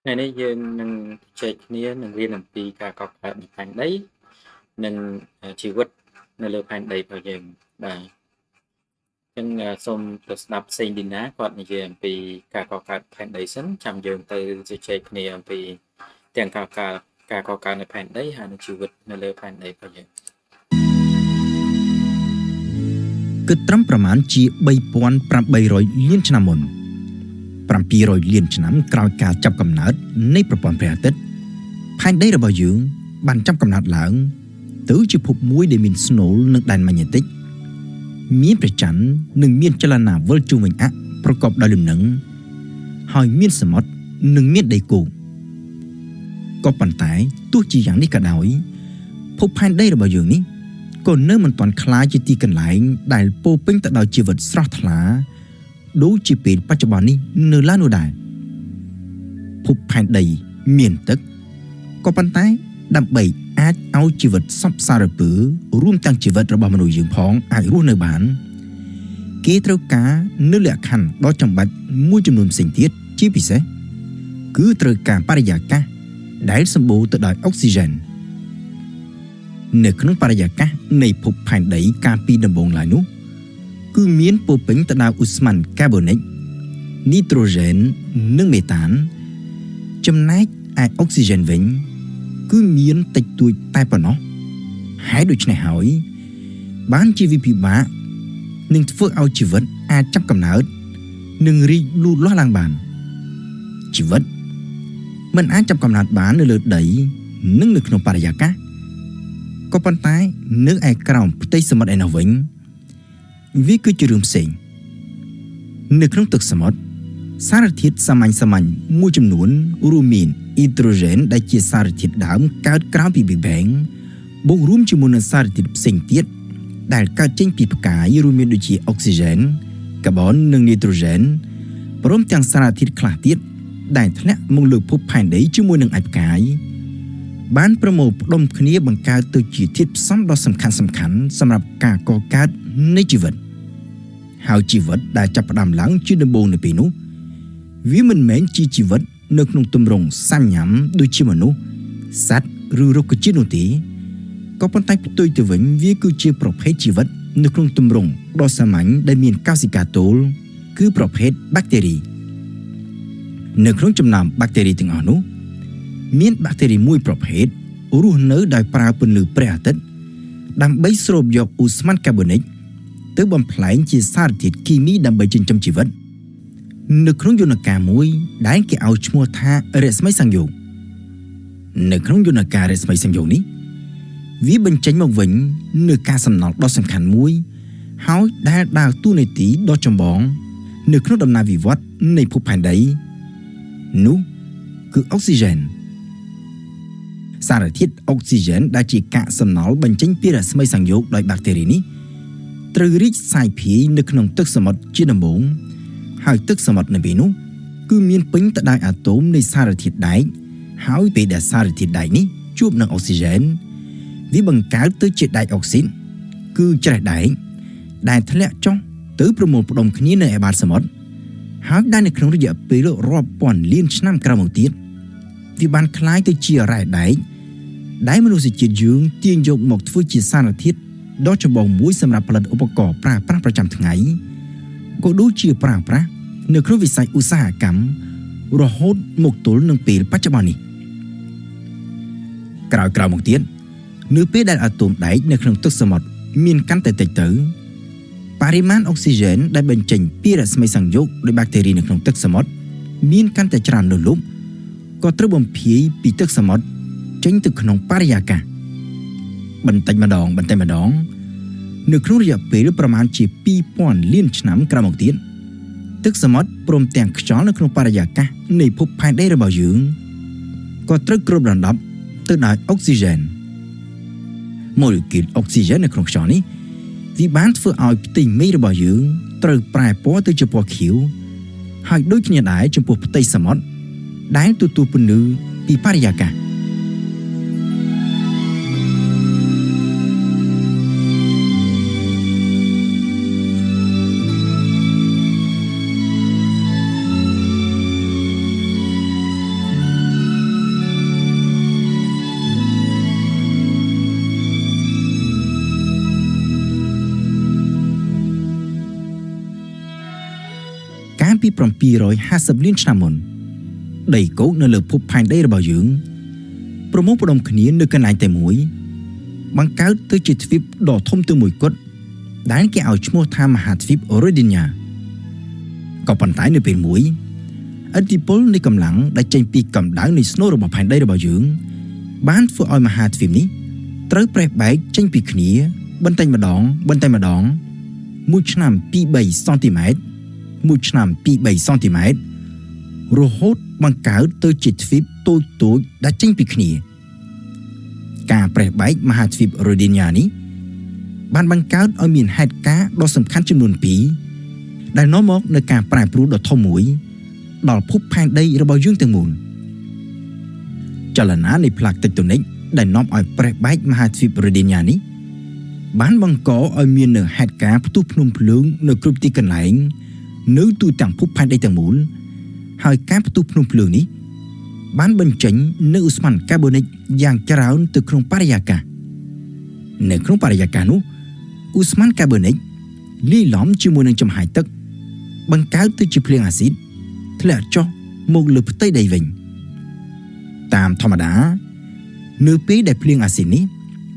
ថ្ងៃនេះយើងនឹងជែកគ្នានឹងរៀនអំពីការកកើតនៃផែនដីនិងជីវិតនៅលើផែនដីរបស់យើងបាទអញ្ចឹងសូមទៅស្ដាប់សេងឌីណាគាត់និយាយអំពីការកកើតផែនដីសិនចាំយើងទៅជជែកគ្នាអំពីទាំងការកកើតនៃផែនដីហើយនិងជីវិតនៅលើផែនដីរបស់យើងគិតត្រឹមប្រមាណជា3800លានឆ្នាំមុន700លានឆ្នាំក្រោយការចាប់កំណើតនៃប្រព័ន្ធព្រះអាទិត្យផែនដីរបស់យើងបានចាប់កំណើតឡើងទៅជាភពមួយដែលមានស្នូលនិងដែនម៉ាញេទិកមានព្រះច័ន្ទនិងមានចលនាវិលជុំវិញអ័ក្សប្រកបដោយលំនឹងហើយមានសមុទ្រនិងមានដីគោកក៏ប៉ុន្តែទោះជាយ៉ាងនេះក៏ដោយភពផែនដីរបស់យើងនេះក៏នៅមិនទាន់ក្លាយជាទីកន្លែងដែលពោពេញទៅដោយជីវិតស្រស់ថ្លាដូចជាពេលបច្ចុប្បន្ននេះនៅឡើយនោះដែរភពផែនដីមានទឹកក៏ប៉ុន្តែដើម្បីអាចឲ្យជីវិតសពសារពើរួមទាំងជីវិតរបស់មនុស្សយើងផងអាចរស់នៅបានគេត្រូវការនូវលក្ខខណ្ឌដ៏ចាំបាច់មួយចំនួនផ្សេងទៀតជាពិសេសគឺត្រូវការបរិយាកាសដែលសម្បូរទៅដោយអុកស៊ីហ្សែននៅក្នុងបរិយាកាសនៃភពផែនដីកាលពីដំបូងឡើយនោះគឺមានពោពេញទៅដោយឧស្ម័នកាបូនិកនីត្រូហ្សែននិងមេតានចំណែកឯអុកស៊ីហ្សែនវិញគឺមានតិចតួចតែប៉ុណ្ណោះហើយដូច្នេះហើយបានជាវិពិបាកនឹងធ្វើឲ្យជីវិតអាចចាប់កំណើតនិងរីកលូតលាស់ឡើងបានជីវិតមិនអាចចាប់កំណើតបាននៅលើដីនិងនៅក្នុងបរិយាកាសក៏ប៉ុន្តែនៅឯក្រោមផ្ទៃសមុទ្រឯនោះវិញវាគឺជារឿងផ្សេងនៅក្នុងទឹកសមុទ្រសារធាតុសាមញ្ញៗមួយចំនួនរួមមានអ៊ីដ្រូហ្សែនដែលជាសារធាតុដើមកើតក្រោយពី Big Bang បូករួមជាមួយនឹងសារធាតុផ្សេងទៀតដែលកើតចេញពីផ្កាយរួមមានដូចជាអុកស៊ីហ្សែនកាបូននិងនីត្រូហ្សែនព្រមទាំងសារធាតុខ្លះទៀតដែលធ្លាក់មកលើភពផែនដីជាមួយនឹងអាចផ្កាយបានប្រមូលផ្ដុំគ្នាបង្កើតទៅជាធាតុផ្សំដ៏សំខាន់សម្រាប់ការកកើតនៃជីវិតហើយជីវិតដែលចាប់ផ្ដើមឡើងជាដំបូងនៅពេលនោះវាមិនមែនជាជីវិតនៅក្នុងទម្រង់សាញ៉ាំដូចជាមនុស្សសត្វឬរុក្ខជាតិនោះទេក៏ប៉ុន្តែផ្ទុយទៅវិញវាគឺជាប្រភេទជីវិតនៅក្នុងទម្រង់ដ៏សាមញ្ញដែលមានកោសិកាទោលគឺប្រភេទបាក់តេរីនៅក្នុងចំណោមបាក់តេរីទាំងអស់នោះមានបាក់តេរីមួយប្រភេទរស់នៅដោយប្រើពន្លឺព្រះអាទិត្យដើម្បីស្រូបយកឧស្ម័នកាបូនិកទៅបំផ្លែងជាសារធាតុគីមីដើម្បីចិញ្ចឹមជីវិតនៅក្នុងយន្តការមួយដែលគេឲ្យឈ្មោះថារស្មីសង្យោគនៅក្នុងយន្តការរស្មីសង្យោគនេះវាបញ្ចេញមកវិញនូវការសំណល់ដ៏សំខាន់មួយហើយដែលដើរតួនាទីដ៏ចម្បងនៅក្នុងដំណើរវិវត្តន៍នៃភពផែនដីនោះគឺអុកស៊ីហ្សែនសារធាតុអុកស៊ីហ្សែនដែលជាកាកសំណល់បញ្ចេញពីរស្មីសង្យោគដោយបាក់តេរីនេះត្រូវរីកសាយភាយនៅក្នុងទឹកសមុទ្រជាដំបូងហើយទឹកសមុទ្រនៅពេលនោះគឺមានពេញទៅដោយអាតូមនៃសារធាតុដែកហើយពេលដែលសារធាតុដែកនេះជួបនឹងអុកស៊ីហ្សែនវាបង្កើតទៅជាដែកអុកស៊ីតគឺច្រេះដែកដែលធ្លាក់ចុះទៅប្រមូលផ្ដុំគ្នានៅឯបាតសមុទ្រហើយដែលនៅក្នុងរយៈពេលរាប់ពាន់លានឆ្នាំក្រោយមកទៀតវាបានក្លាយទៅជារ៉ែដែកដែលមនុស្សជាតិយើងទាញយកមកធ្វើជាសារធាតុដ៏ចម្បងមួយសម្រាប់ផលិតឧបករណ៍ប្រើប្រាស់ប្រចាំថ្ងៃក៏ដូចជាប្រើប្រាស់នៅក្នុងវិស័យឧស្សាហកម្មរហូតមកទល់នឹងពេលបច្ចុប្បន្ននេះក្រោយៗមកទៀតនៅពេលដែលអាតូមដែកនៅក្នុងទឹកសមុទ្រមានកាន់តែតិចទៅបរិមាណអុកស៊ីហ្សែនដែលបញ្ចេញពីរស្មីសង្យោគដោយបាក់តេរីនៅក្នុងទឹកសមុទ្រមានកាន់តែច្រើនលើសលប់ក៏ត្រូវបំភាយពីទឹកសមុទ្រចេញទៅក្នុងបរិយាកាសបន្តិចម្ដងនៅក្នុងរយៈពេលប្រមាណជា2000លានឆ្នាំក្រោយមកទៀតទឹកសមុទ្រព្រមទាំងខ្យល់នៅក្នុងបរិយាកាសនៃភពផែនដីរបស់យើងក៏ត្រូវគ្របដណ្ដប់ទៅដោយអុកស៊ីហ្សែនម៉ូលេគុលអុកស៊ីហ្សែននៅក្នុងខ្យល់នេះវាបានធ្វើឲ្យផ្ទៃមេឃរបស់យើងត្រូវប្រែពណ៌ទៅជាពណ៌ខៀវហើយដូចគ្នាដែរចំពោះផ្ទៃសមុទ្រដែលទទួលពន្លឺពីបរិយាកាស ពី750លានឆ្នាំមុនដីគោកនៅលើភពផែនដីរបស់យើងប្រមូលផ្ដុំគ្នានៅកន្លែងតែមួយបង្កើតទៅជាទ្វីបដ៏ធំទៅមួយគត់ដែលគេឲ្យឈ្មោះថាមហាទ្វីបរ៉ូឌីញ៉ាក៏ប៉ុន្តែនៅពេលមួយឥទ្ធិពលនៃកម្លាំងដែលចេញពីកម្ដៅនៃស្នូលរបស់ផែនដីរបស់យើងបានធ្វើឲ្យមហាទ្វីបនេះត្រូវប្រេះបែកចេញពីគ្នាបន្តិចម្ដងបន្តិចម្ដងមួយឆ្នាំ2-3សង់ទីម៉ែត្រមួយឆ្នាំ2-3សង់ទីម៉ែត្ររហូតបង្កើតទៅជាទ្វីបតូចតូចដែលចេញពីគ្នាការប្រេះបែកមហាទ្វីបរ៉ូឌីញ៉ានេះបានបង្កើតឲ្យមានហេតុការណ៍ដ៏សំខាន់ចំនួន2ដែលនាំមកនូវការប្រែប្រួលដ៏ធំមួយដល់ភពផែនដីរបស់យើងទាំងមូលចលនានៃផ្លាកតិចតូនិកដែលនាំឲ្យប្រេះបែកមហាទ្វីបរ៉ូឌីញ៉ានេះបានបង្កឲ្យមាននូវហេតុការណ៍ផ្ទុះភ្នំភ្លើងនៅគ្រប់ទីកន្លែងនៅទូទាំងភពផែនដីទាំងមូលហើយការផ្ទុះភ្នំភ្លើងនេះបានបញ្ចេញនូវឧស្ម័នកាបូនិកយ៉ាងច្រើនទៅក្នុងបរិយាកាសនៅក្នុងបរិយាកាសនោះឧស្ម័នកាបូនិកលាយឡំជាមួយនឹងចំហាយទឹកបង្កើតទៅជាភ្លៀងអាស៊ីតធ្លាក់ចុះមកលើផ្ទៃដីវិញតាមធម្មតានៅពេលដែលភ្លៀងអាស៊ីតនេះ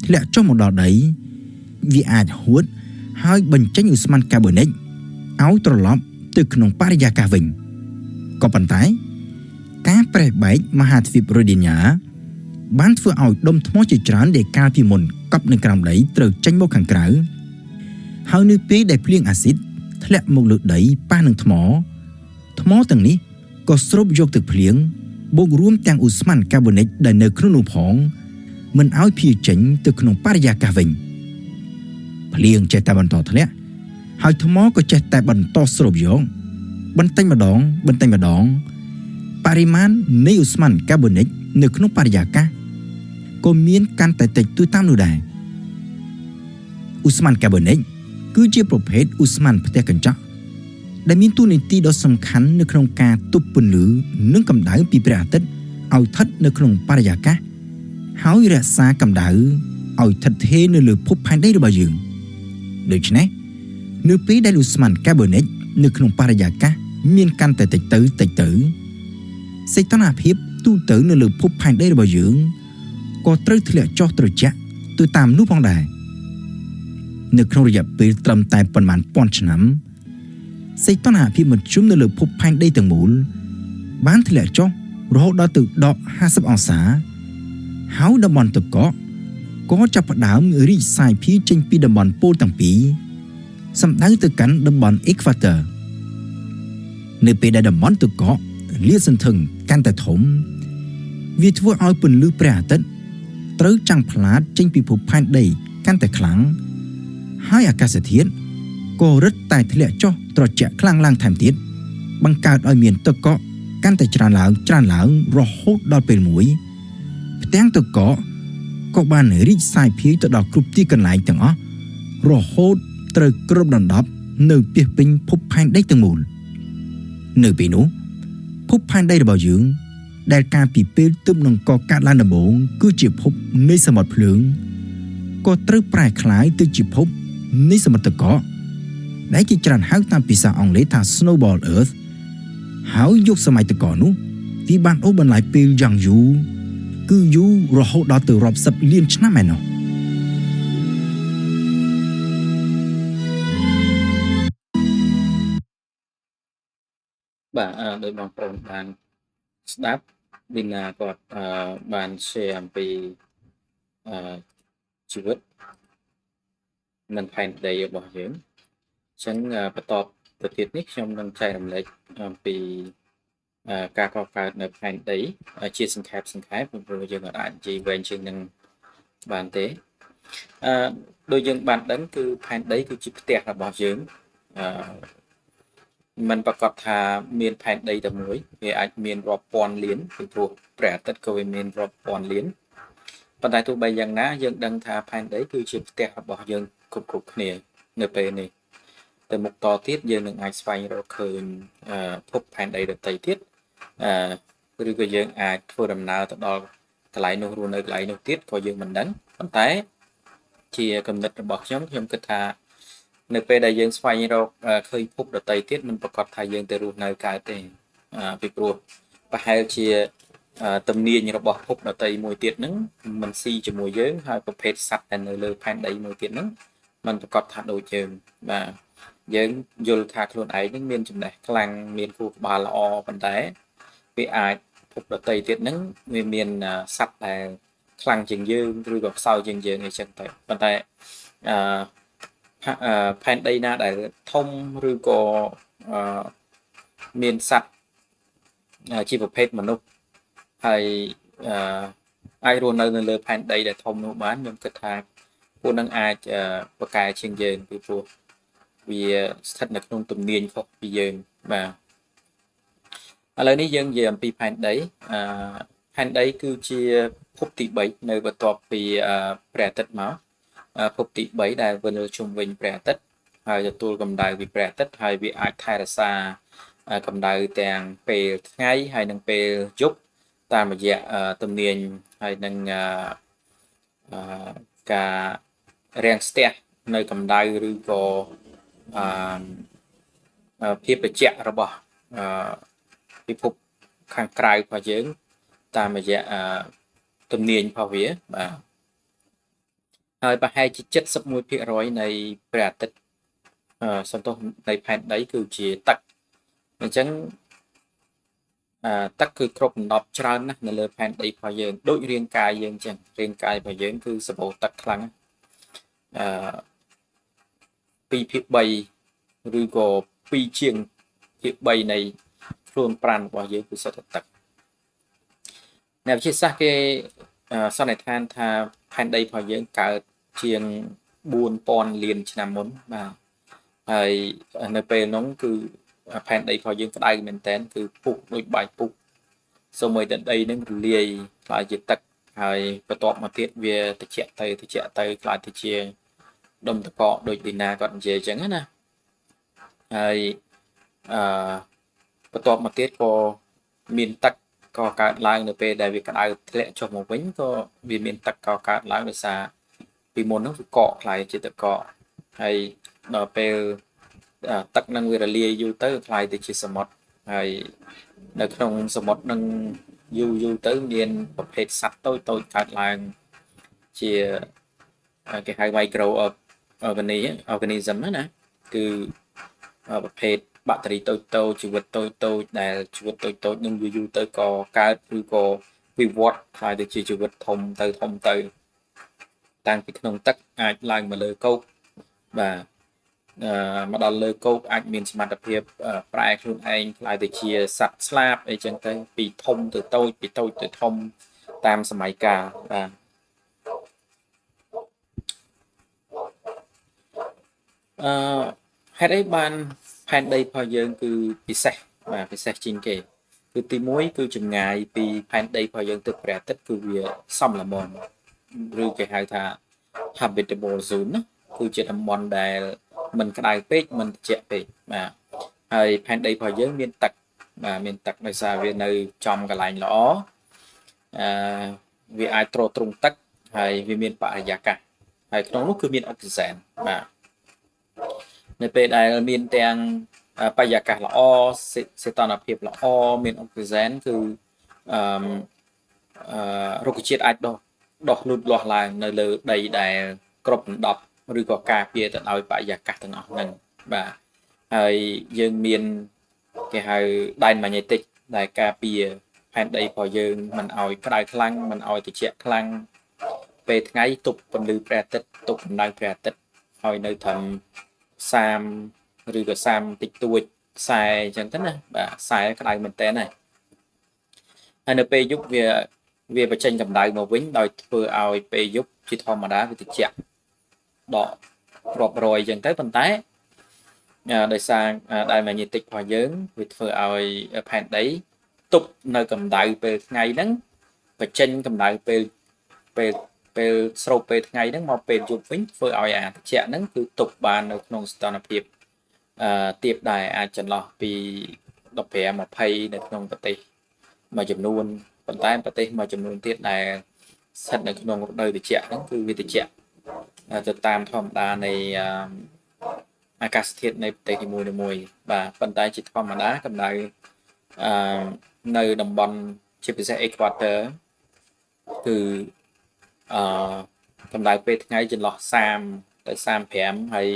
ធ្លាក់ចុះមកដល់ដីវាអាចហួតហើយបញ្ចេញឧស្ម័នកាបូនិកឲ្យត្រឡប់ទៅក្នុងបរិយាកាសវិញក៏ប៉ុន្តែការប្រេះបែកមហាទ្វីបរ៉ូឌីញ៉ាបានធ្វើឲ្យដុំថ្មជាច្រើនដែលកាលពីមុនកប់នៅក្រោមដីត្រូវចេញមកខាងក្រៅហើយនៅពេលដែលភ្លៀងអាស៊ីតធ្លាក់មកលើដីប៉ះនឹងថ្មថ្មទាំងនេះក៏ស្រូបយកទឹកភ្លៀងបូករួមទាំងឧស្ម័នកាបូនិកដែលនៅក្នុងនោះផងមិនឲ្យភាយចេញទៅក្នុងបរិយាកាសវិញភ្លៀងចេះតែបន្តធ្លាក់ហើយថ្មក៏ចេះតែបន្តស្រូបយកបន្តិចម្ដងបន្តិចម្ដងបរិមាណនៃឧស្ម័នកាបូនិកនៅក្នុងបរិយាកាសក៏មានកាន់តែតិចតួចតាមនោះដែរឧស្ម័នកាបូនិកគឺជាប្រភេទឧស្ម័នផ្ទះកញ្ចក់ដែលមានតួនាទីដ៏សំខាន់នៅក្នុងការទប់ពន្លឺនិងកម្ដៅពីព្រះអាទិត្យឲ្យស្ថិតនៅក្នុងបរិយាកាសហើយរក្សាកម្ដៅឲ្យស្ថិតថេរនៅលើភពផែនដីរបស់យើងដូច្នេះនៅពេលដែលឧស្ម័នកាបូនិកនៅក្នុងបរិយាកាសមានកាន់តែតិចទៅតិចទៅសីតុណ្ហភាពទូទៅនៅលើភពផែនដីរបស់យើងក៏ត្រូវធ្លាក់ចុះត្រជាក់ទៅតាមនោះផងដែរនៅក្នុងរយៈពេលត្រឹមតែប៉ុន្មានពាន់ឆ្នាំសីតុណ្ហភាពមធ្យមនៅលើភពផែនដីទាំងមូលបានធ្លាក់ចុះរហូតដល់ទៅដក50អង្សាហើយតំបន់ទឹកកកក៏ចាប់ផ្ដើមរីកសាយភាយចេញពីតំបន់ប៉ូលទាំងពីរសម្ដៅទៅកាន់តំបន់អេក្វាទ័រនៅពេលដែលតំបន់ទឹកកកលាតសន្ធឹងកាន់តែធំវាធ្វើឲ្យពន្លឺព្រះអាទិត្យត្រូវចាំងផ្លាតចេញពីភពផែនដីកាន់តែខ្លាំងហើយអាកាសធាតុក៏រឹតតែធ្លាក់ចុះត្រជាក់ខ្លាំងឡើងថែមទៀតបង្កើតឲ្យមានទឹកកកកាន់តែច្រើនឡើងច្រើនឡើងរហូតដល់ពេលមួយផ្ទាំងទឹកកកក៏បានរីកសាយភាយទៅដល់គ្រប់ទីកន្លែងទាំងអស់រហូតត្រូវគ្របដណ្ដប់នៅពាសពេញភពផែនដីទាំងមូលនៅពេលនោះភពផែនដីរបស់យើងដែលកាលពីពេលទើបនឹងកកើតឡើងដំបូងគឺជាភពនៃសមុទ្រភ្លើងក៏ត្រូវប្រែក្លាយទៅជាភពនៃសមុទ្រទឹកកកដែលគេច្រើនហៅតាមភាសាអង់គ្លេសថា Snowball Earth ហើយយុគសម័យទឹកកកនោះវាបានអូសបន្លាយពេលយ៉ាងយូរគឺយូររហូតដល់ទៅរាប់សិបលានឆ្នាំឯណោះ បាទដោយបងប្អូនបានស្ដាប់ឌីណាគាត់បាន share អំពីជីវិតនិងផែនដីរបស់យើងអញ្ចឹងបន្តទៅទៀតនេះខ្ញុំនឹងចែករំលែកអំពីការកកើតនៅផែនដីជាសង្ខេបព្រោះយើងអាចនិយាយវែងជាងនឹងបានទេដូចយើងបានដឹងគឺផែនដីគឺជាផ្ទះរបស់យើងមិនប្រកាសថាមានផែនដីតែមួយវាអាចមានរាប់ពាន់លានពីព្រោះព្រះអាទិត្យក៏វាមានរាប់ពាន់លានប៉ុន្តែទោះបីយ៉ាងណាយើងដឹងថាផែនដីគឺជាផ្ទះរបស់យើងគ្រប់គ្នានៅពេលនេះទៅមុខតទៀតយើងនឹងអាចស្វែងរកឃើញភពផែនដីដទៃទៀតឬក៏យើងអាចធ្វើដំណើរទៅដល់កន្លែងនោះរស់នៅកន្លែងនោះទៀតក៏យើងមិនដឹងប៉ុន្តែជាគំនិតរបស់ខ្ញុំខ្ញុំគិតថា នៅពេលដែលយើងស្វែងរកឃើញភពដទៃទៀតមិនប្រាកដថាយើងទៅរស់នៅកើតទេពីព្រោះប្រហែលជាទំនាញរបស់ភពដទៃមួយទៀតហ្នឹងមិនស៊ីជាមួយយើងហើយប្រភេទសត្វដែលនៅលើផែនដីមួយទៀតហ្នឹងមិនប្រាកដថាដូចយើងបាទយើងយល់ថាខ្លួនឯងនឹងមានចំណេះខ្លាំងមានខួរក្បាលល្អប៉ុន្តែវាអាចភពដទៃទៀតហ្នឹងវាមានសត្វដែលខ្លាំងជាងយើងឬក៏ខ្សោយជាងយើងអីចឹងទៅប៉ុន្តែអឺផែនដីណាដែលធំឬក៏អឺមានសត្វជាប្រភេទមនុស្សហើយអឺអាចរស់នៅនៅលើផែនដីដែលធំនោះបានខ្ញុំគិតថាពួកនឹងអាចប្រកែជាងយើងពីព្រោះវាស្ថិតនៅក្នុងទំនាញខុសពីយើងបាទឥឡូវនេះយើងនិយាយអំពីផែនដីអឺផែនដីគឺជាភពទី3នៅបន្ទាប់ពីព្រះអាទិត្យមកភពទី3ដែលវិលជុំវិញព្រះអាទិត្យហើយទទួលកម្ដៅពីព្រះអាទិត្យហើយវាអាចថែរក្សាកម្ដៅទាំងពេលថ្ងៃហើយនិងពេលយប់តាមរយៈទំនាញហើយនឹងការរាំងស្ទះនៅកម្ដៅឬក៏អឺភាពត្រជាក់របស់អឺពិភពខាងក្រៅរបស់យើងតាមរយៈទំនាញរបស់វាបាទហើយប្រហែលជា71%នៃព្រះអាទិត្យសន្ទុះនៃផែនដីគឺជាទឹកអញ្ចឹងអឺទឹកគឺគ្រប់ដណ្ដប់ច្រើនណាស់នៅលើផែនដីរបស់យើងដូចរាងកាយយើងអញ្ចឹងរាងកាយរបស់យើងគឺសម្បូរទឹកខ្លាំងអឺ2ភាគ3ឬក៏2ជាងភាគ3នៃខ្លួនប្រាណរបស់យើងគឺសុទ្ធតែទឹកអ្នកវិទ្យាសាស្ត្រគេសន្និដ្ឋានថាផែនដីរបស់យើងកើតជាង4000លានឆ្នាំមុនបាទហើយនៅពេលនោះគឺផែនដីរបស់យើងក្តៅមែនតើគឺពុះដូចបាយពុះសូម្បីតែដីនឹងរលាយក្លាយជាទឹកហើយបន្ទាប់មកទៀតវាត្រជាក់ទៅត្រជាក់ទៅក្លាយទៅជាដុំតកកដូចឌីណាគាត់និយាយអញ្ចឹងណាហើយអឺបន្ទាប់មកទៀតក៏មានទឹកក៏កើតឡើងនៅពេលដែលវាក្តៅធ្លាក់ចុះមកវិញក៏វាមានទឹកក៏កើតឡើងដោយសារពីមុននោះវាកកក្លាយជាទឹកកកហើយដល់ពេលទឹកនឹងវារលាយយូរទៅក្លាយទៅជាសមុទ្រហើយនៅក្នុងសមុទ្រនឹងយូរយូរទៅមានប្រភេទសត្វតូចតូចកើតឡើងជាគេហៅ micro organism ណាគឺប្រភេទបាក់តេរីតូចតូចជីវិតតូចតូចដែលជីវិតតូចតូចនឹងយូរយូរទៅក៏កើតឬក៏វិវត្តក្លាយទៅជាជីវិតធំទៅធំទៅតាំងពីក្នុងទឹកអាចឡើងមកលើគោកបាទអឺមកដល់លើគោកអាចមានសមត្ថភាពប្រែខ្លួនឯងក្លាយទៅជាសត្វស្លាបអីចឹងទៅពីធំទៅតូចពីតូចទៅធំតាមសម័យកាលបាទអឺហេតុអីបានផែនដីរបស់យើងគឺពិសេសបាទពិសេសជាងគេគឺទី1គឺចម្ងាយពីផែនដីរបស់យើងទៅព្រះអាទិត្យគឺវាសមល្មមឬគេហៅថា habitable zone ណាគឺជាតំបន់ដែលមិនក្តៅពេកមិនត្រជាក់ពេកបាទហើយផែនដីរបស់យើងមានទឹកបាទមានទឹកដោយសារវានៅចំកន្លែងល្អអឺវាអាចទ្រទ្រង់ទឹកហើយវាមានបរិយាកាសហើយក្នុងនោះគឺមានអុកស៊ីសែនបាទនៅពេលដែលមានទាំងបរិយាកាសល្អសីតុណ្ហភាពល្អមានអុកស៊ីសែនគឺអឺអឺរុក្ខជាតិអាចដុះលូតលាស់ឡើងនៅលើដីដែលគ្រប់ដណ្ដប់ឬក៏ការពារទៅដោយបរិយាកាសទាំងអស់ហ្នឹងបាទហើយយើងមានគេហៅដែនម៉ាញេទិកដែលការពារផែនដីរបស់យើងមិនឲ្យក្តៅខ្លាំងមិនឲ្យត្រជាក់ខ្លាំងពេលថ្ងៃទប់ពន្លឺព្រះអាទិត្យទប់កម្ដៅព្រះអាទិត្យឲ្យនៅត្រឹម30ឬក៏30តិចតួច40អញ្ចឹងទៅណាបាទ40ក្តៅមែនតើហើយហើយនៅពេលយប់វាបញ្ចេញកម្ដៅមកវិញដោយធ្វើឲ្យពេលយប់ជាធម្មតាវាត្រជាក់ដករាប់រយអញ្ចឹងទៅប៉ុន្តែដោយសារដែនម៉ាញេទិករបស់យើងវាធ្វើឲ្យផែនដីទប់នៅកម្ដៅពេលថ្ងៃហ្នឹងបញ្ចេញកម្ដៅពេលពេលពេលស្រូបពេលថ្ងៃហ្នឹងមកពេលយប់វិញធ្វើឲ្យអាត្រជាក់ហ្នឹងគឺទប់បាននៅក្នុងសីតុណ្ហភាពអឺទៀបដែរអាចចន្លោះពី15 20នៅក្នុងប្រទេសមួយចំនួនប៉ុន្តែប្រទេសមួយចំនួនទៀតដែលស្ថិតនៅក្នុងរដូវត្រជាក់ហ្នឹងគឺវាត្រជាក់ទៅតាមធម្មតានៃ អាកាសធាតុនៃប្រទេសនីមួយៗបាទប៉ុន្តែជាធម្មតាកម្ដៅអឺនៅតំបន់ជាពិសេស Equator គឺអឺកម្ដៅពេលថ្ងៃចន្លោះ30ទៅ35ហើយ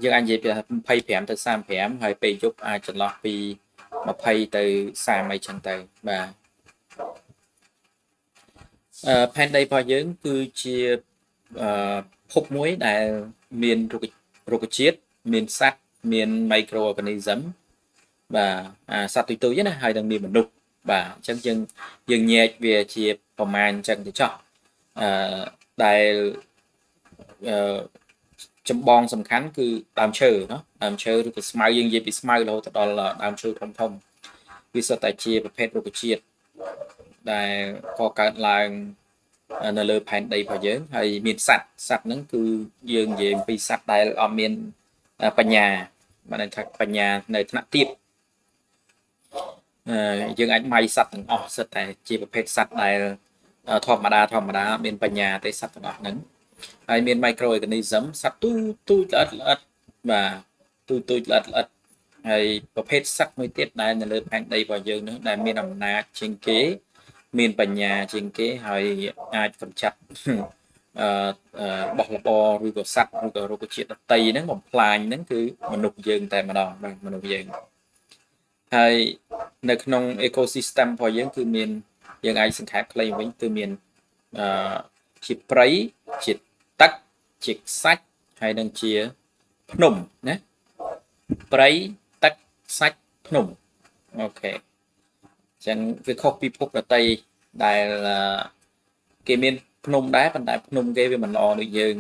យើងអាចនិយាយពី25ទៅ35ហើយពេលយប់អាចចន្លោះពី20ទៅ30អីចឹងទៅបាទអឺផែនដីរបស់យើងគឺជាអឺភពមួយដែលមានរុក្ខជាតិមានសត្វមាន micro organism បាទអាសត្វទូចៗណាហើយនឹងមានមនុស្សបាទអញ្ចឹងយើងយើងញែកវាជាប្រមាណអញ្ចឹងទៅចោះអឺដែលអឺចម្បងសំខាន់គឺដើមឈើណោះដើមឈើឬក៏ស្មៅយើងនិយាយពីស្មៅរហូតដល់ដើមឈើធំធំវាសុទ្ធតែជាប្រភេទរុក្ខជាតិដែលកកើតឡើងនៅលើផែនដីរបស់យើងហើយមានសត្វសត្វហ្នឹងគឺយើងនិយាយអំពីសត្វដែលអត់មានបញ្ញាបានន័យថាបញ្ញានៅថ្នាក់ទាបយើងអាចម៉ៃសត្វទាំងអស់សិតតែជាប្រភេទសត្វដែលធម្មតាធម្មតាមានបញ្ញាទេសត្វទាំងអស់ហ្នឹងហើយមាន micro organism សត្វទូទូចល្អិតល្អិតបាទទូទូចល្អិតល្អិតហើយប្រភេទសត្វមួយទៀតដែលនៅលើផែនដីរបស់យើងនឹងដែលមានអំណាចជាងគេមានបញ្ញាជាងគេហើយអាចកម្ចាត់អឺរបស់របរឬក៏សត្វឬក៏រុក្ខជាតិដតីហ្នឹងបំផ្លាញហ្នឹងគឺមនុស្សយើងតែម្ដងបាទមនុស្សយើងហើយនៅក្នុង ecosystem របស់យើងគឺមានយើងអាចសង្ខេបខ្លីវិញគឺមានអឺជាព្រៃជាទឹកជាខ្សាច់ហើយនឹងជាភ្នំណាព្រៃទឹកខ្សាច់ភ្នំOK អញ្ចឹងវាខុសពីភពដតីដែលគេមានភ្នំដែរប៉ុន្តែភ្នំគេវាមិនល្អដូចយើង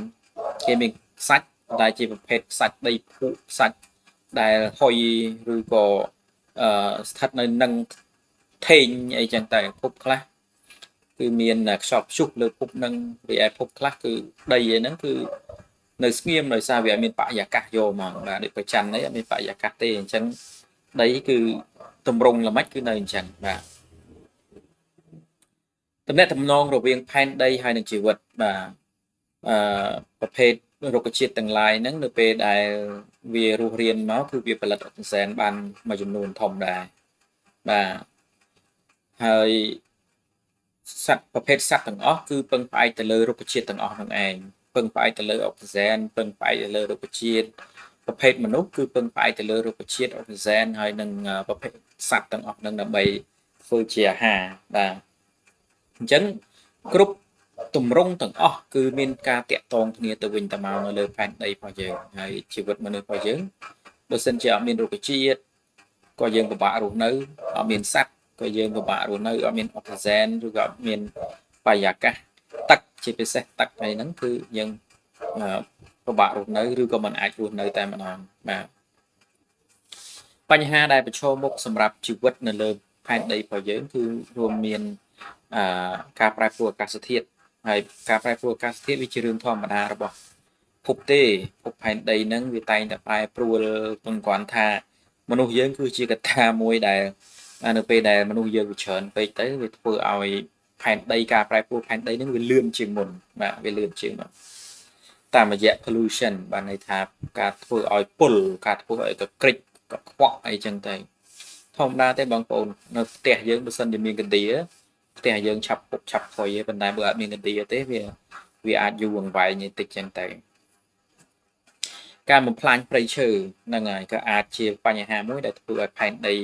គេមានខ្សាច់តែជាប្រភេទខ្សាច់ដីភក់ខ្សាច់ដែលហុយឬក៏អឺស្ថិតនៅនឹងថេងអីចឹងតែភពខ្លះគឺមានខ្យល់ព្យុះលើភពនឹងរីឯភពខ្លះគឺដីឯហ្នឹងគឺនៅស្ងៀមដោយសារវាអត់មានបរិយាកាសយកមកបាទដូចប្រច័ននេះអត់មានបរិយាកាសទេអញ្ចឹងដីគឺតម្រង់ល្មិចគឺនៅអញ្ចឹងបាទតំណែងតំណងរវាងផែនដីហើយនឹងជីវិតបាទអឺប្រភេទរុក្ខជាតិទាំងឡាយហ្នឹងនៅពេលដែលវារស់រានមកគឺវាផលិតអុកស៊ីសែនបានមួយចំនួនធំដែរបាទហើយសត្វប្រភេទសត្វទាំងអស់គឺពឹងផ្អែកទៅលើរុក្ខជាតិទាំងអស់នឹងឯងពឹងផ្អែកទៅលើអុកស៊ីសែនពឹងផ្អែកទៅលើរុក្ខជាតិប្រភេទមនុស្សគឺពឹងផ្អែកទៅលើរុក្ខជាតិអុកស៊ីសែនហើយនឹងប្រភេទសត្វទាំងអស់នឹងដើម្បីធ្វើជាអាហារបាទអញ្ចឹងគ្រប់ទម្រង់ទាំងអស់គឺមានការតាក់ទងគ្នាទៅវិញទៅមកនៅលើផែនដីរបស់យើងហើយជីវិតមនុស្សរបស់យើងបើសិនជាអត់មានរុក្ខជាតិក៏យើងពិបាករស់នៅអត់មានសត្វក៏យើងពិបាករស់នៅអត់មានអុកស៊ីសែនឬក៏អត់មានបរិយាកាសទឹកជាពិសេសទឹកអីហ្នឹងគឺយើងពិបាករស់នៅឬក៏មិនអាចរស់នៅតែម្ដងបាទបញ្ហាដែលប្រឈមមុខសម្រាប់ជីវិតនៅលើផែនដីរបស់យើងគឺរួមមានអឺការប្រែប្រួលអាកាសធាតុហើយការប្រែប្រួលអាកាសធាតុវាជារឿងធម្មតារបស់ភពទេភពផែនដីហ្នឹងវាតែងតែប្រែប្រួលពឹងគ្រាន់ថាមនុស្សយើងគឺជាកត្តាមួយដែលនៅពេលដែលមនុស្សយើងវាច្រើនពេកទៅវាធ្វើឲ្យផែនដីការប្រែប្រួលផែនដីហ្នឹងវាលឿនជាងមុនបាទវាលឿនជាងមុនតាមរយៈ pollution បានន័យថាការធ្វើឲ្យពុលការធ្វើឲ្យកក្រិចកខ្វក់អីចឹងទៅធម្មតាទេបងប្អូននៅផ្ទះយើងបើសិនជាមានកណ្ដៀផ្ទះយើងឆាប់ពុកឆាប់ខុយទេប៉ុន្តែបើអត់មានកណ្ដៀទេវាវាអាចយូរអង្វែងតិចចឹងទៅការបំផ្លាញព្រៃឈើហ្នឹងហើយក៏អាចជាបញ្ហាមួយដែលធ្វើឲ្យផែនដីរ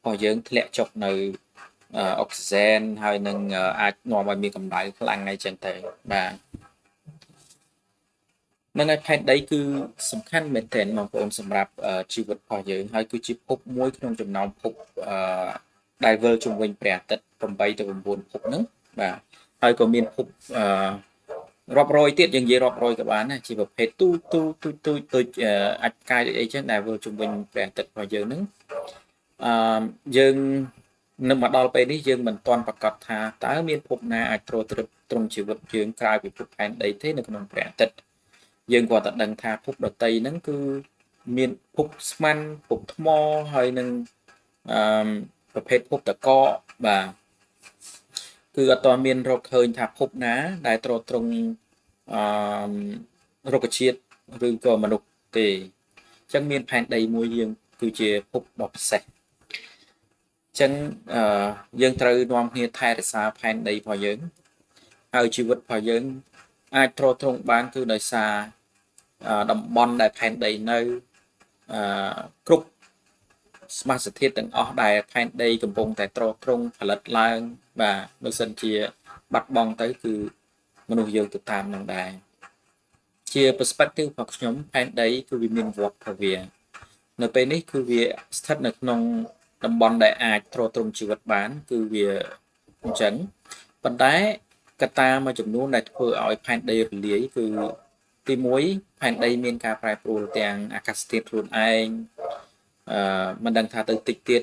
បស់យើងធ្លាក់ចុះនៅអុកស៊ីសែនហើយនឹងអាចនាំឲ្យមានកម្ដៅខ្លាំងអីចឹងទៅបាទនឹងហើយផែនដីគឺសំខាន់មែនទែនបងប្អូនសម្រាប់ជីវិតរបស់យើងហើយគឺជាភពមួយក្នុងចំណោមភពអឺដែលវិលជុំវិញព្រះអាទិត្យ8ទៅ9ភពហ្នឹងបាទហើយក៏មានភពអឺរាប់រយទៀតយើងនិយាយរាប់រយក៏បានដែរជាប្រភេទទូទូទូទូដូចអាចផ្កាយដូចអីចឹងដែលវិលជុំវិញព្រះអាទិត្យរបស់យើងហ្នឹងអឺយើងនឹងមកដល់ពេលនេះយើងមិនទាន់ប្រកាសថាតើមានភពណាអាចទ្រទ្រទ្រង់ជីវិតយើងក្រៅពីភពផែនដីទេនៅក្នុងព្រះអាទិត្យយើងគាត់តែដឹងថាភពដតីហ្នឹងគឺមានភពស្មានភពថ្មហើយនឹងអឺប្រភេទភពតកកបាទគឺអត់ទាន់មានរកឃើញថាភពណាដែលទ្រទ្រង់អឺរុក្ខជាតិឬក៏មនុស្ស ទេអញ្ចឹងមានផែនដីមួយយើងគឺជាភពដ៏ពិសេសអញ្ចឹងអឺយើងត្រូវនាំគ្នាថែរក្សាផែនដីរបស់យើងហើយជីវិតរបស់យើងអាចទ្រទ្រង់បានគឺដោយសារតំបន់ដែលផែនដីនៅអឺគ្រប់សមាសធាតុទាំងអស់ដែលផែនដីកំពុងតែទ្រទ្រង់ផលិតឡើងបាទបើសិនជាបាត់បង់ទៅគឺមនុស្សយើងទៅតាមនឹងដែរជា perspective របស់ខ្ញុំផែនដីគឺវាមានវដ្តរបស់វានៅពេលនេះគឺវាស្ថិតនៅក្នុងតំបន់ដែលអាចទ្រទ្រង់ជីវិតបានគឺវាអញ្ចឹងប៉ុន្តែកត្តាមួយចំនួនដែលធ្វើឲ្យផែនដីរលាយគឺទី1ផែនដីមានការប្រែប្រួលទាំងអាកាសធាតុខ្លួនឯងអឺមិនដឹងថាទៅតិចទៀត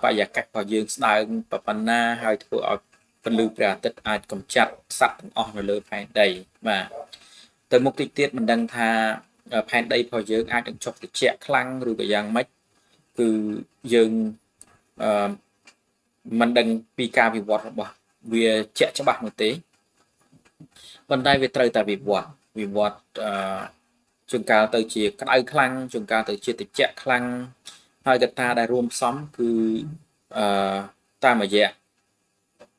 បរិយាកាសរបស់យើងស្ដើងប៉ុណ្ណាហើយធ្វើឲ្យពន្លឺព្រះអាទិត្យអាចកម្ចាត់សត្វទាំងអស់នៅលើផែនដីបាទទៅមុខតិចទៀតមិនដឹងថាផែនដីរបស់យើងអាចនឹងចុះត្រជាក់ខ្លាំងឬក៏យ៉ាងម៉េចគឺយើងអឺមិនដឹងពីការវិវត្តរបស់វាជាក់ច្បាស់នោះទេប៉ុន្តែវាត្រូវតែវិវត្តវិវត្តអឺជួនកាលទៅជាក្តៅខ្លាំងជួនកាលទៅជាត្រជាក់ខ្លាំងហើយកត្តាដែលរួមផ្សំគឺអឺតាមរយៈ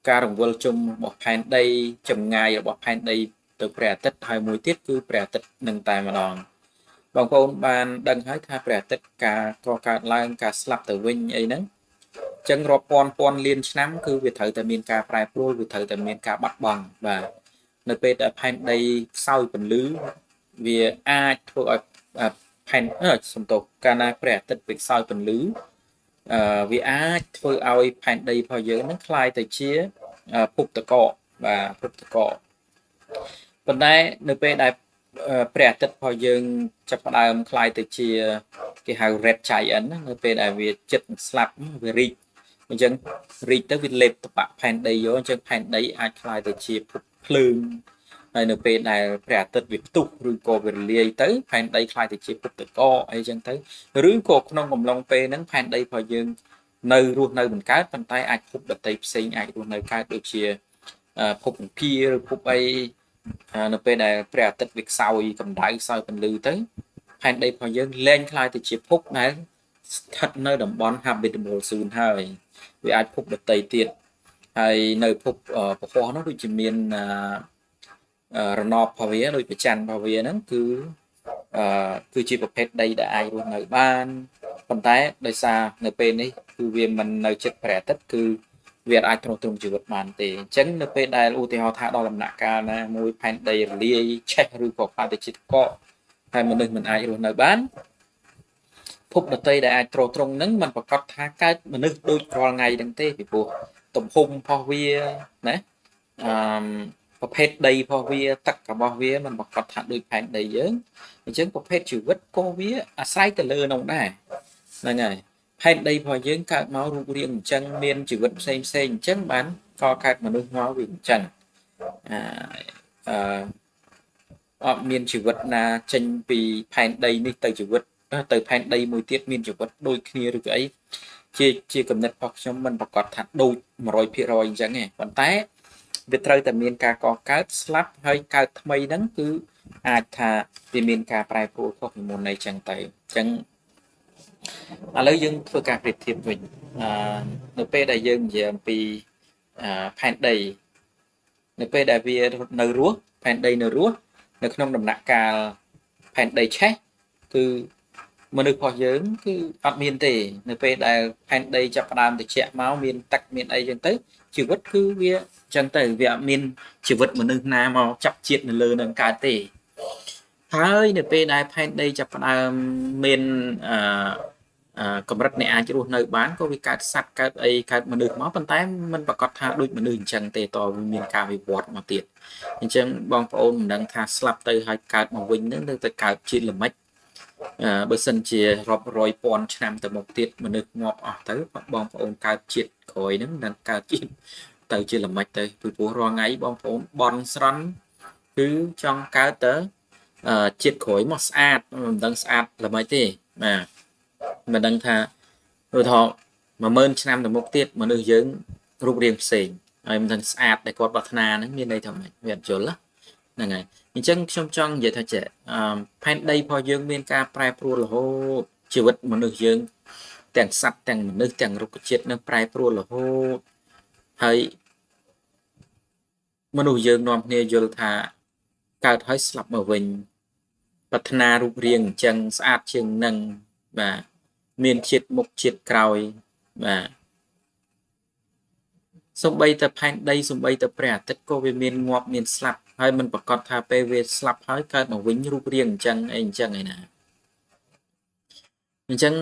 ការរង្វិលជុំរបស់ផែនដីចម្ងាយរបស់ផែនដីទៅព្រះអាទិត្យហើយមួយទៀតគឺព្រះអាទិត្យនឹងតែម្ដងបងប្អូនបានដឹងហើយថាព្រះអាទិត្យការកកើតឡើងការស្លាប់ទៅវិញអីហ្នឹងអញ្ចឹងរាប់ពាន់ពាន់លានឆ្នាំគឺវាត្រូវតែមានការប្រែប្រួលវាត្រូវតែមានការបាត់បង់បាទនៅពេលដែលផែនដីខ្សោយពន្លឺវាអាចធ្វើឲ្យផែនសំទោសកាលណាព្រះអាទិត្យវាខ្សោយពន្លឺអឺវាអាចធ្វើឲ្យផែនដីរបស់យើងនឹងក្លាយទៅជាភពតកកបាទភពតកកប៉ុន្តែនៅពេលដែលព្រះអាទិត្យរបស់យើងចាប់ផ្ដើមក្លាយទៅជាគេហៅ red giant ណានៅពេលដែលវាចិត្តស្លាប់វារីកអញ្ចឹងរីកទៅវាលេបតបាក់ផែនដីយកអញ្ចឹងផែនដីអាចក្លាយទៅជាភពភ្លើងហើយនៅពេលដែលព្រះអាទិត្យវាផ្ទុះឬក៏វារលាយទៅផែនដីក្លាយទៅជាភពតកអីចឹងទៅឬក៏ក្នុងកំឡុងពេលហ្នឹងផែនដីរបស់យើងនៅរស់នៅមិនកើតប៉ុន្តែអាចភពដតីផ្សេងអាចរស់នៅកើតដូចជាភពអង្គាឬភពអីនៅពេលដែលព្រះអាទិត្យវាខ្សោយកម្ដៅខ្សោយពន្លឺទៅផែនដីរបស់យើងលែងក្លាយទៅជាភពដែលស្ថិតនៅតំបន់ habitable zone ហើយវាអាចភពដតីទៀតហើយនៅភពពហោះនោះដូចជាមានរណបរបស់វាដូចប្រច័នរបស់វាហ្នឹងគឺអឺគឺជាប្រភេទដីដែលអាចរស់នៅបានប៉ុន្តែដោយសារនៅពេលនេះគឺវាមិននៅជិតព្រះអាទិត្យគឺវាអាចទ្រទ្រង់ជីវិតបានទេអញ្ចឹងនៅពេលដែលឧទាហរណ៍ថាដល់ដំណាក់កាលណាមួយផែនដីរលាយឆេះឬក៏ក្លាយទៅជាកកហើយមនុស្សមិនអាចរស់នៅបានភពដតីដែលអាចទ្រទ្រង់នឹងมันប្រកាសថាកើតមនុស្សដូចរាល់ថ្ងៃហ្នឹងទេពីព្រោះទំហំរបស់វាណាអឺប្រភេទដីរបស់វាទឹករបស់វាมันប្រកាសថាដូចផែនដីយើងអញ្ចឹងប្រភេទជីវិតក៏វាអាស្រ័យទៅលើនោះដែរហ្នឹងហើយផែនដីរបស់យើងកើតមករូបរាងអញ្ចឹងមានជីវិតផ្សេងផ្សេងអញ្ចឹងបានក៏កើតមនុស្សមកវាអញ្ចឹងអឺអត់មានជីវិតណាចេញពីផែនដីនេះទៅជីវិតទៅផែនដីមួយទៀតមានជីវិតដូចគ្នាឬក៏អីជាកំណត់របស់ខ្ញុំមិនប្រកាសថាដូច100%អញ្ចឹងទេប៉ុន្តែវាត្រូវតែមានការកកើតស្លាប់ហើយកើតថ្មីហ្នឹងគឺអាចថាវាមានការប្រែប្រួលខុសពីមុនអីចឹងទៅអញ្ចឹងឥឡូវយើងធ្វើការប្រៀបធៀបវិញអឺនៅពេលដែលយើងនិយាយអំពីផែនដីនៅពេលដែលវានៅរស់ផែនដីនៅរស់នៅក្នុងដំណាក់កាលផែនដីឆេះគឺមនុស្សរបស់យើងគឺអត់មានទេនៅពេលដែលផែនដីចាប់ផ្ដើមត្រជាក់មកមានទឹកមានអីចឹងទៅជីវិតគឺវាចឹងទៅវាអត់មានជីវិតមនុស្សណាមកចាប់ជាតិនៅលើនឹងកើតទេហើយនៅពេលដែលផែនដីចាប់ផ្ដើមមានអឺកម្រិតនៃអាចរស់នៅបានក៏វាកើតសត្វកើតអីកើតមនុស្សមកប៉ុន្តែมันប្រកាសថាដូចមនុស្សអញ្ចឹងទេតវាមានការវិវត្តមកទៀតអញ្ចឹងបងប្អូនមិនដឹងថាស្លាប់ទៅហើយកើតមកវិញនឹងទៅកើតជាល្មិចបើសិនជារាប់រយពាន់ឆ្នាំទៅមុខទៀតមនុស្សងាប់អស់ទៅបងប្អូនកើតជាតិក្រោយហ្នឹងនឹងកើតជាតិទៅជាល្មិចទៅពីព្រោះរាល់ថ្ងៃបងប្អូនបន់ស្រន់គឺចង់កើតទៅជាតិក្រោយមកស្អាតមិនដឹងស្អាតល្មិចទេបាទមិនដឹងថាឧទាហរណ៍10000ឆ្នាំទៅមុខទៀតមនុស្សយើងរូបរាងផ្សេងហើយមិនដឹងស្អាតដែលគាត់ប្រាថ្នាហ្នឹងមានន័យថាម៉េចវាអត់យល់ណា ហ្នឹងហើយអញ្ចឹងខ្ញុំចង់និយាយថាចេះផែនដីរបស់យើងមានការប្រែប្រួលរហូតជីវិតមនុស្សយើងទាំងសត្វទាំងមនុស្សទាំងរុក្ខជាតិនឹងប្រែប្រួលរហូតហើយមនុស្សយើងនាំគ្នាយល់ថាកើតហើយស្លាប់មកវិញប្រាថ្នារូបរាងអញ្ចឹងស្អាតជាងនឹងបាទមានជាតិមុខជាតិក្រោយបាទសំបីតែផែនដីសំបីតែព្រះអាទិត្យក៏វាមានងាប់មានស្លាប់ហើយមិនប្រកាសថាពេលវាស្លាប់ហើយកើតមកវិញរូបរាងអញ្ចឹងអីអញ្ចឹងឯណាអញ្ចឹង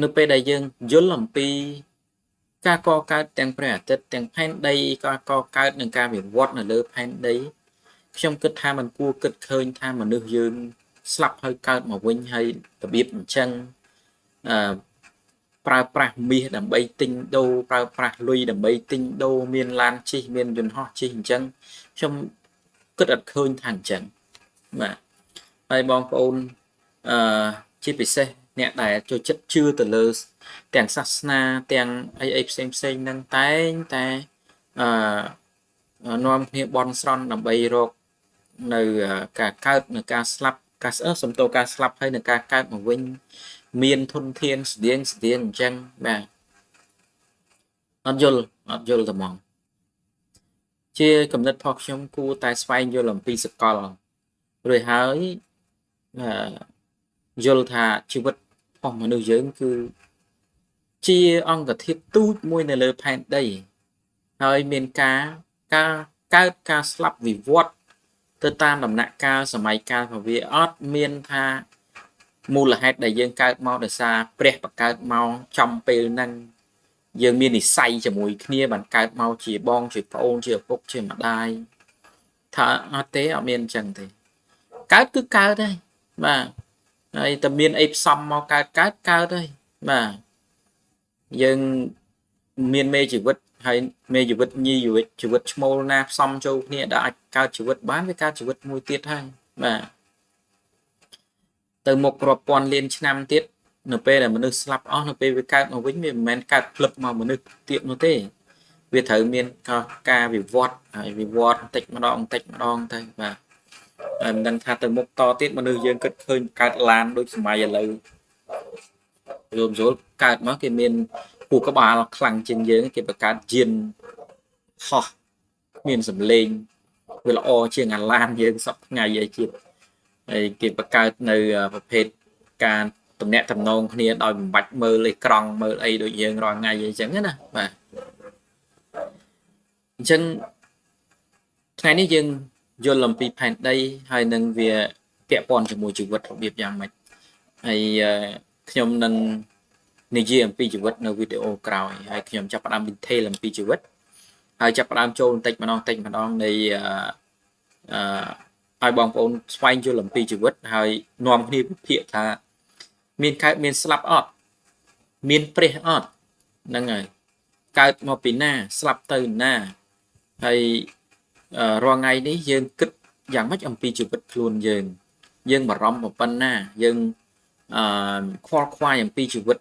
នៅពេលដែលយើងយល់អំពីការកកើតទាំងព្រះអាទិត្យទាំងផែនដីការកកើតនិងការវិវត្តនៅលើផែនដីខ្ញុំគិតថាมันគួរគិតឃើញថាមនុស្សយើងស្លាប់ហើយកើតមកវិញហើយរបៀបអញ្ចឹងអឺប្រើប្រាស់មាសដើម្បីទិញដូរប្រើប្រាស់លុយដើម្បីទិញដូរមានឡានជិះមានយន្តហោះជិះអញ្ចឹងខ្ញុំគិតអត់ឃើញថាអញ្ចឹងបាទហើយបងប្អូនអឺជាពិសេសអ្នកដែលចូលចិត្តជឿទៅលើទាំងសាសនាទាំងអីអីផ្សេងផ្សេងនឹងតែងតែអឺនាំគ្នាបន់ស្រន់ដើម្បីរកនៅការកើតនៅការស្លាប់ការស្អើសំទោការស្លាប់ហើយនឹងការកើតមកវិញមានធនធានស្តៀងស្តៀងអញ្ចឹងបាទអត់យល់អត់យល់តែហ្មងជាកំណត់របស់ខ្ញុំគួរតែស្វែងយល់អំពីសកលរួចហើយយល់ថាជីវិតរបស់មនុស្សយើងគឺជាអង្គធាតុទូចមួយនៅលើផែនដីហើយមានការកើតការស្លាប់វិវត្តទៅតាមដំណាក់កាលសម័យកាលរបស់វាអត់មានថាមូលហេតុដែលយើងកើតមកដោយសារព្រះបង្កើតមកចំពេលហ្នឹងយើងមាននិស័យជាមួយគ្នាបានកើតមកជាបងជាប្អូនជាឪពុកជាម្ដាយថាអត់ទេអត់មានអញ្ចឹងទេកើតគឺកើតហើយបាទហើយតែមានអីផ្សំមកកើតកើតកើតហើយបាទយើងមានមេជីវិតហើយមេជីវិតញីជីវិតជីវិតឈ្មោលណាផ្សំចូលគ្នាដែលអាចកើតជីវិតបានវាកើតជីវិតមួយទៀតហើយបាទទៅមុខរាប់ពាន់លានឆ្នាំទៀតនៅពេលដែលមនុស្សស្លាប់អស់នៅពេលវាកើតមកវិញវាមិនមែនកើតផ្លឹបមកមនុស្សទៀតនោះទេវាត្រូវមានការវិវត្តហើយវិវត្តបន្តិចម្ដងបន្តិចម្ដងទៅបាទហើយមិនដឹងថាទៅមុខតទៀតមនុស្សយើងគិតឃើញកើតឡានដូចសម័យឥឡូវរួមស្រួលកើតមកគេមានខួរក្បាលខ្លាំងជាងយើងគេបង្កើតយានហោះមានសម្លេងវាល្អជាងអាឡានយើងសពថ្ងៃអីទៀតហើយគេបង្កើតនៅប្រភេទការតំណាក់តំណងគ្នាដោយបំបាច់មើលអេក្រង់មើលអីដូចយើងរាល់ថ្ងៃអីចឹងណាបាទអញ្ចឹងថ្ងៃនេះយើងយល់អំពីផែនដីហើយនឹងវាពាក់ព័ន្ធជាមួយជីវិតរបៀបយ៉ាងម៉េចហើយខ្ញុំនឹងនិយាយអំពីជីវិតនៅវីដេអូក្រោយហើយខ្ញុំចាប់ផ្ដើម detail អំពីជីវិតហើយចាប់ផ្ដើមចូលបន្តិចម្ដងបន្តិចម្ដងនៃអឺឲ្យបងប្អូនស្វែងយល់អំពីជីវិតហើយនាំគ្នាវិភាគថាមានកើតមានស្លាប់អត់មានព្រះអត់ហ្នឹងហើយកើតមកពីណាស្លាប់ទៅណាហើយរាល់ថ្ងៃនេះយើងគិតយ៉ាងម៉េចអំពីជីវិតខ្លួនយើងយើងបារម្ភប៉ុណ្ណាយើងអឺខ្វល់ខ្វាយអំពីជីវិត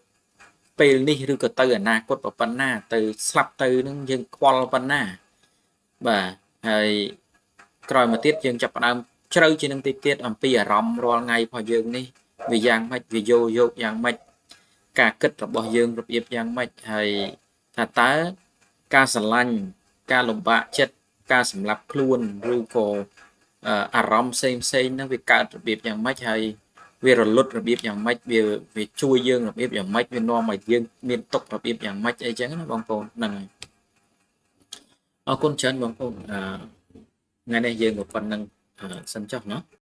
ពេលនេះឬក៏ទៅអនាគតប៉ុណ្ណាទៅស្លាប់ទៅនឹងយើងខ្វល់ប៉ុណ្ណាបាទហើយក្រោយមកទៀតយើងចាប់ផ្ដើមជ្រៅជាងនឹងតិចទៀតអំពីអារម្មណ៍រាល់ថ្ងៃរបស់យើងនេះវាយ៉ាងម៉េចវាយោយកយ៉ាងម៉េចការគិតរបស់យើងរបៀបយ៉ាងម៉េចហើយថាតើការស្រឡាញ់ការលំបាកចិត្តការសម្លាប់ខ្លួនឬក៏អារម្មណ៍ផ្សេងផ្សេងហ្នឹងវាកើតរបៀបយ៉ាងម៉េចហើយវារលត់របៀបយ៉ាងម៉េចវាជួយយើងរបៀបយ៉ាងម៉េចវានាំឲ្យយើងមានទុក្ខរបៀបយ៉ាងម៉េចអីចឹងណាបងប្អូនហ្នឹងហើយអរគុណច្រើនបងប្អូនថ្ងៃនេះយើងក៏ប៉ុណ្្នឹងសិនចុះណា។